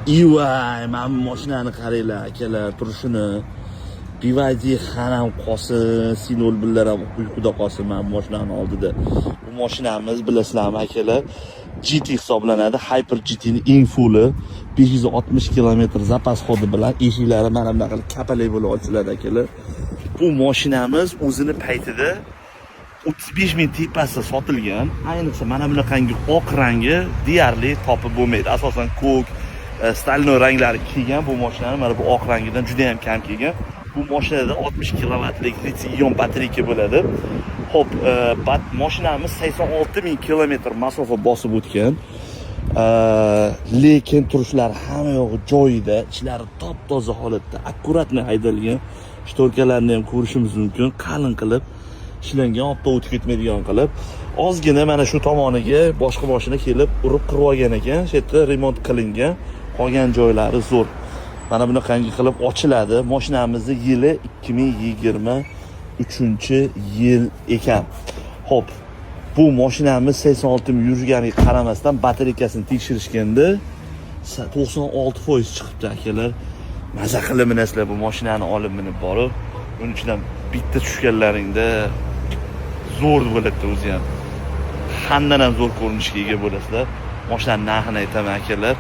Ivay, mana bu mashinani qaranglar, akalar, turishini. BYD ham qolsin, C01lar ham uyquda qolsin mana bu mashinani oldida. Bu mashinamiz, bilasizlarmi, akalar, GT hisoblanadi. Hyper GT'ni eng fulli 560 km запас ход i bilan eshiklari mana bunaqa qilib kapalak bo'lib ochiladi, akalar. Bu mashinamiz o'zini paytida 35 ming tepasida sotilgan. Ayniqsa mana bunaqangi oq rangi deyarli topib bo'lmaydi. Asosan ko'k, стальной ranglari kelgan bu mashinani, mana bu oq rangidan juda ham kam kelgan. Bu mashinada 60 kilovatlik litiy ion batareyka bo'ladi. Xo'p, mashinamiz 86 ming kilometr masofa bosib o'tgan. Lekin turishlari hamma yog'i joyida, ichlari top toza holatda, аккуратно haydalgan. Шторка larni ham ko'rishimiz mumkin, qalin qilib ishlangan, obdan o'tib ketmaydigan qilib. Ozgina mana shu tomoniga boshqa mashina kelib urib qirib olgan ekan, shu yerda remont qilingan, qolgan joylari zo'r. Mana bunaqangi qilib ochiladi. Mashinamizni yili 2023 yil ekan. Xo'p, bu mashinamiz 86 ming yurganiga qaramasdan batareykasini tekshirishganda 96% chiqibdi, akalar. Maza qilib minasizlar bu mashinani, olib minib borib, uning ichidan bitta tushganlaringda zo'r bo'ladi o'zi ham. Handan ham zo'r ko'rinishga ega bo'lasizlar. Mashinani narxini aytaman, akalar.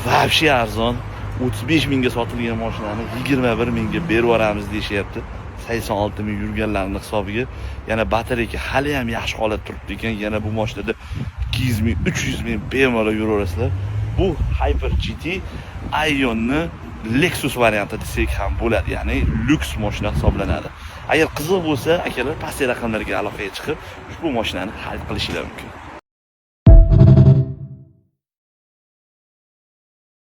Вообще arzon. 35 mingga sotilgan mashinani 21 mingga berib yuboramiz deyishyapti. 86 ming yurganlarni hisobiga yana batareyka hali ham yaxshi holatda turibdi ekan. Yana bu mashinada 200 ming, 300 ming bemalol yuraverasizlar. Bu Hyper GT Aionni Lexus varianti desak ham bo'ladi, ya'ni lyuks mashina hisoblanadi. Agar qiziq bo'lsa, akalar, pastki raqamlarga aloqaga chiqib, ushbu mashinani xarid qilishinglar mumkin.